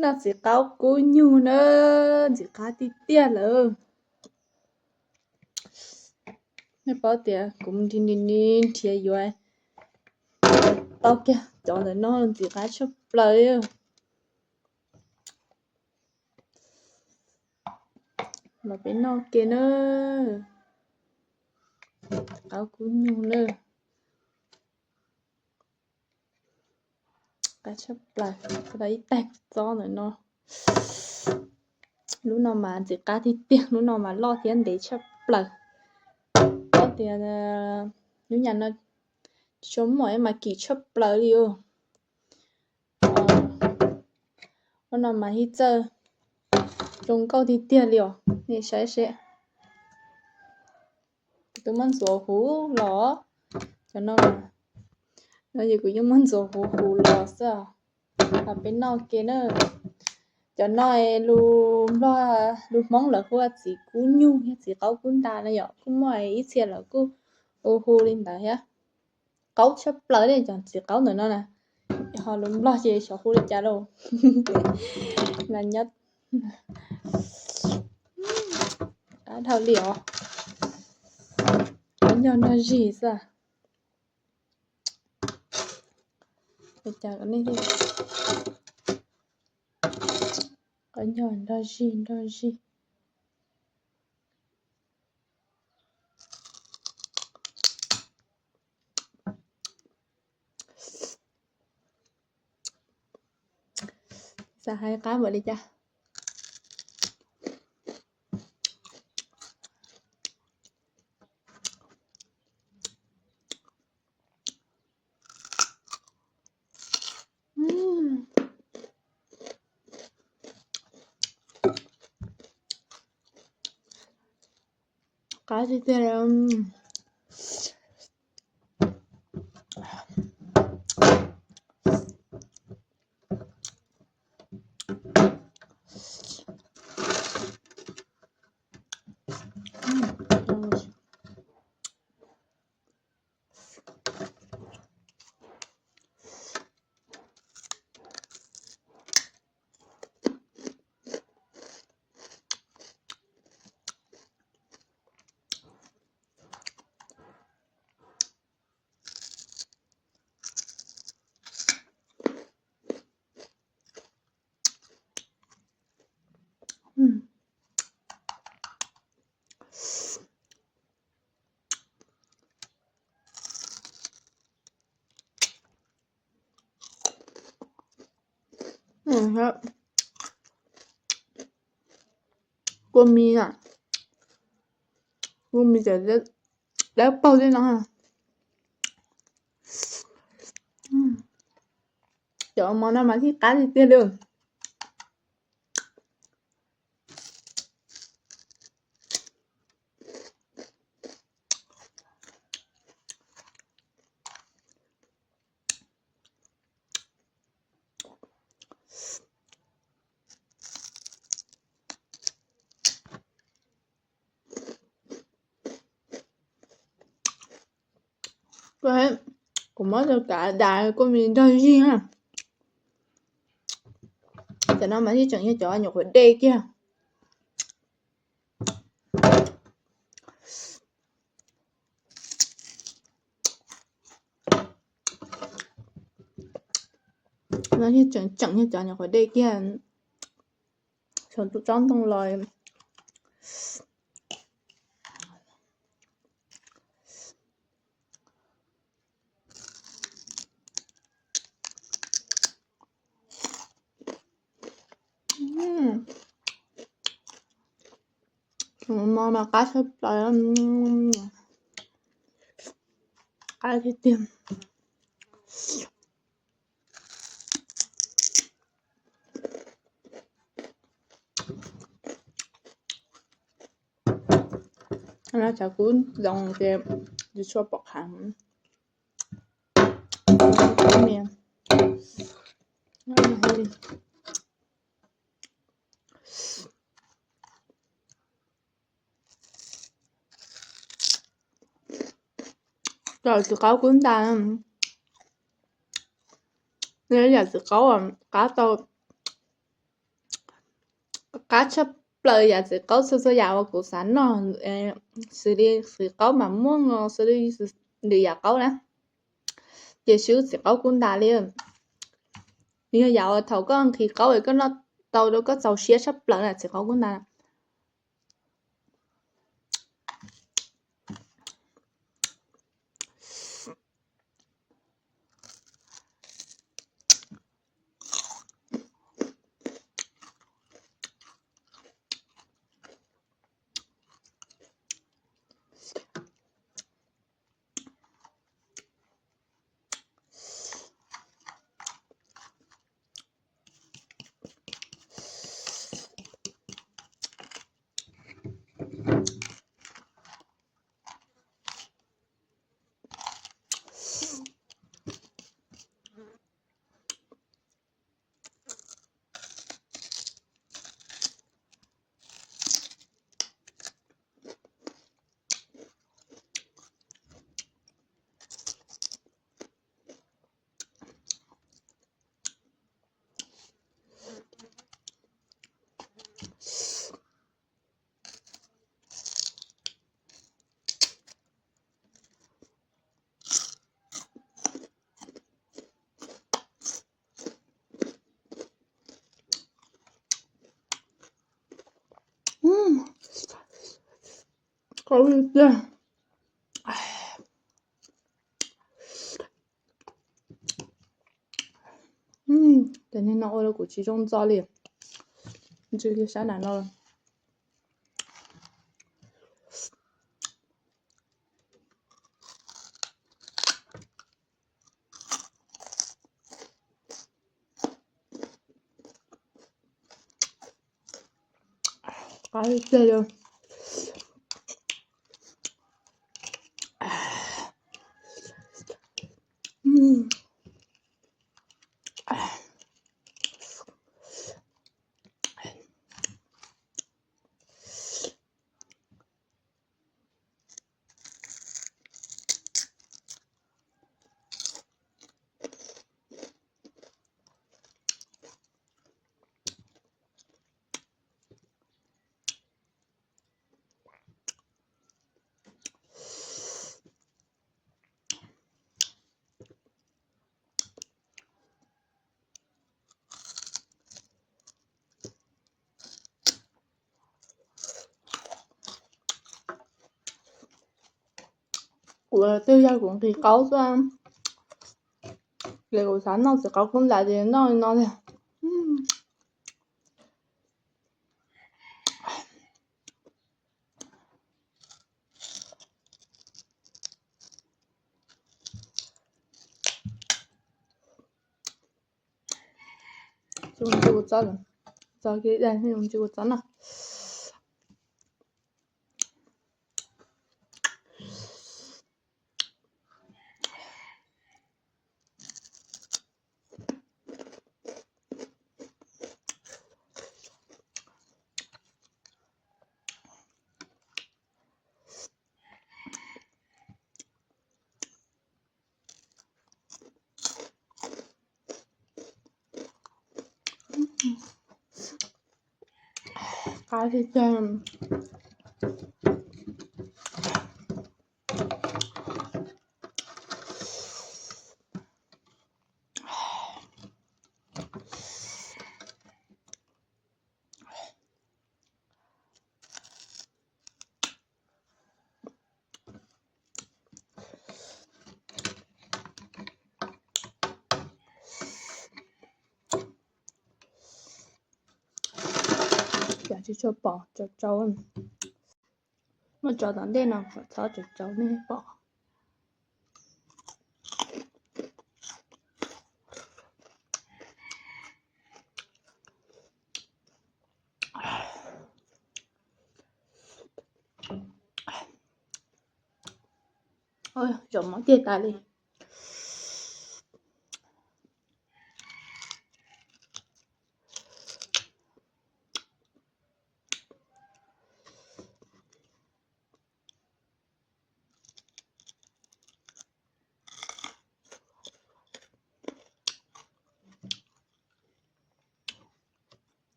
Noj txiv qaub kub nyug na, ntxim qab tiag tiag lawm. Nej paub tias kuv nrhiav nrhiav yuav tau kiag cov ntawm no ntxim qab tshaj plaws li. Los peb noj ke na. Qaub kub nyug na. Qab tshaj plaws, tau ib tais kub txob ntawm no. Lub no mas ntxim qab tiag tiag, lub no mas loj thiab ntev tshaj plaws. Paub tias lub nyam no tsis tshua muaj mas kim tshaj plaws li os. Lub no mas ib txawj zoo nkauj tiag tiag li os, nej saib seb. Kuv twb muab ntxuav huv los, cov no, no ces kuv yeej muab ntxuav huv huv los xwb. Los peb noj ke na. Cov no lus Nplog, lus Hmoob lawv hu ua txiv kub nyug thiab txiv qaub kub nta no yom, kuj muaj ib txhia lawv kuj hu hu li ntawd thiab. Qaub tshaj plaws li cov txiv qaub ntawm no na, ho lus Nplog ces xyov hu li cas lauj. Mas nyob qab dhau li os. Qaub nyog nrog zig xwb. Qaub nyog nrog zig nrog zig. Xav hais qab npaum li cas. Qab tiag tiag li. Kua mis, kua mis cov dawb paug li no. Cov mov no mas thiaj qab tiag tiag li. Kuv muab rau kav das kua mis nrog zig na. Cov no mas thiaj tseem yog cov nyuam qhuav dej kiag. No thiaj tseem tseem yog cov nyuam qhuav dej kiag. Thaum tsob ntoo los. Mov mas qab tshaj plaws, qab tiag tiag. Tshav kub zoo ces tsis tshua pom qhov. Cov txiv qaub kub nta, yam txiv qaub qab tau Qab tshaj plaws yam txiv qaub txhua txhua yam uas kuv xav noj, xws li txiv qaub mas muaj xws li lwm yam qaub na, ces swb txiv qaub kub ntas li. Yog yam uas thaum koj nqhis qaub koj noj tau rau koj txaus siab tshaj plaws na, txiv qaub kub ntas. Qab tiag. Cov niag no ua rau kuv tsis zoo ntxo li. Ntsw li sab nram no. Qab tiag li. Kuv twb yog kuv nqhis qaub xwb, ces kuv xav noj txiv qaub kub ntas ces noj li no tiag. Txi ua txob, txog kev dai txi ua txob na. Qab tiag tiag. Cas tsis tshua pom tsau tsau. Muab tso tom ntej no kom txhob tsau tsau nej pom. Zaum mov tiag tas li.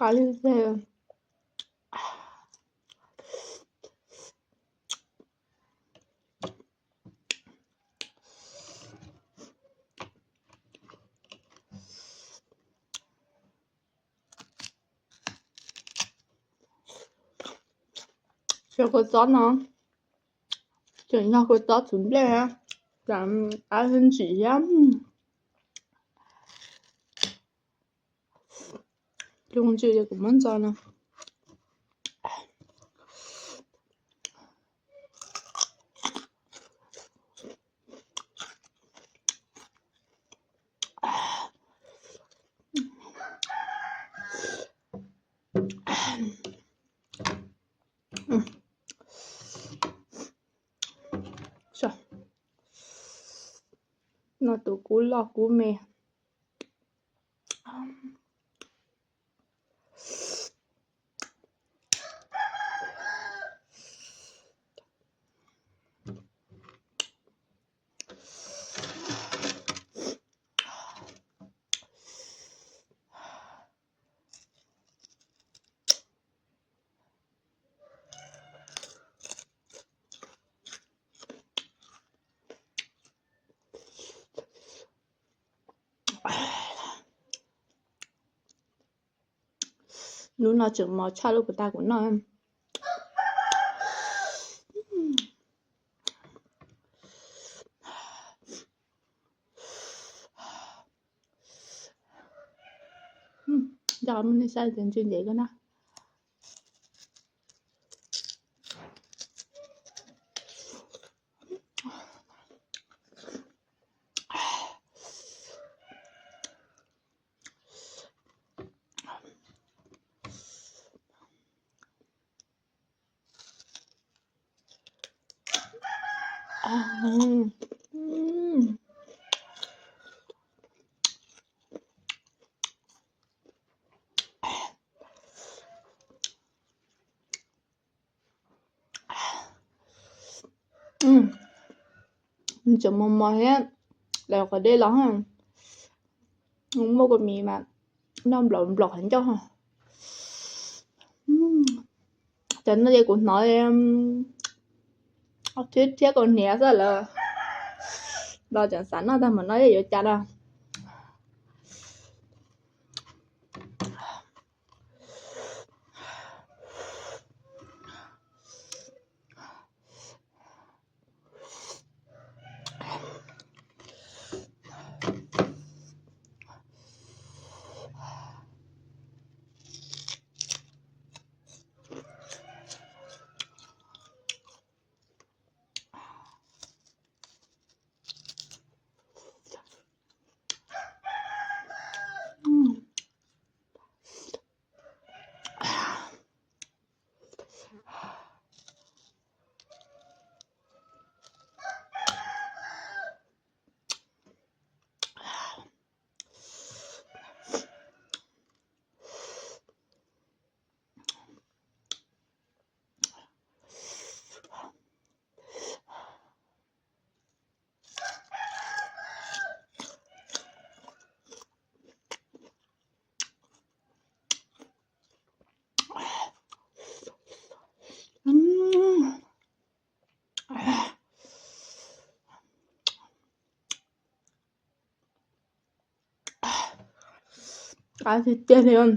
Qab li tes. Cov kua txob no tseem yog kua txob txhuv nplej, ab ntsim thiab. Zoo ntsis kuv muab ntxo no. No tus kub loj kub me. Hnub no tseem mos tshaj lub kuv tag kuv noj. Nco muab nej saib tias ntsej ncev koj na. Tseem mos mos thiab, lawv qhov dej los muaj kua mis mas noj nplaum nplaum qhov ncauj. Cov no ces kuv hnov thiab thiab kaus hniav xwb lawm, los tseem xav noj tag mam noj yuav cas na. Qab tiag tiag li.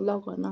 Los kom no.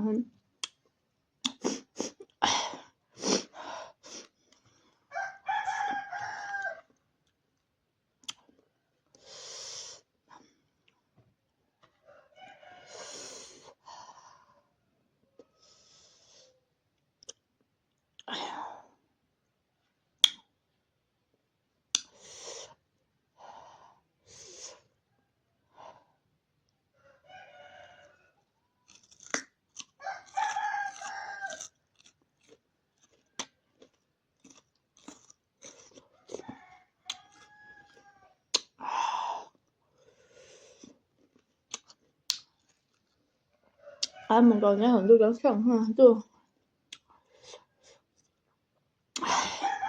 Tab mus nkaus nyob hauv ntuj coob xyooj ntuj.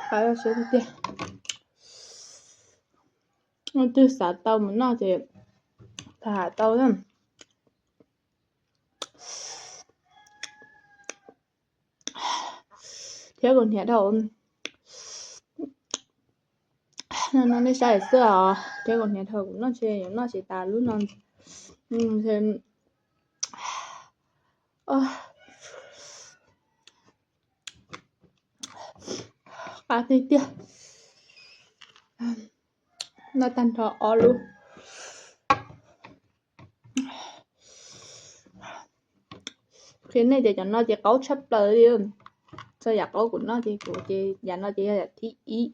Qab siab tiag tiag. Leej twg xav tau mus noj ces tham tau na. Thiab kuv hniav dhau. No nej saib xwb os, thiab kuv hniav dhau, kuv noj tsis, yuav noj tsis tas lub no. Qab tiag tiag. Noj tag nrho ob lub. Qhia nej tias cov no ces qaub tshaj plaws li. Txog yam qaub kuv noj ces kuv ces yam no ces yog yam thib ib.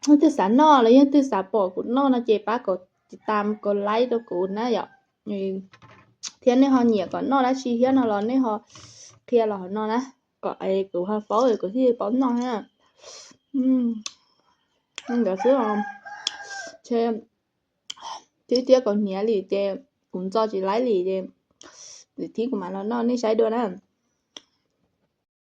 Leej twg xav noj los yog leej twg xav pom kuv noj no ces pab kom tiv tam kom like rau kuv na yom. Thiab nej ho nyiam kom noj dab tsi thiab no los nej ho qhia los hauv no na, kom kuv ho paub kuv thiaj paub noj na. Ntawd xwb. Thiab thiab kuv hniav li ces kuv ntxo tsis laib li ces lwm thib kuv mam los noj nej saib dua na.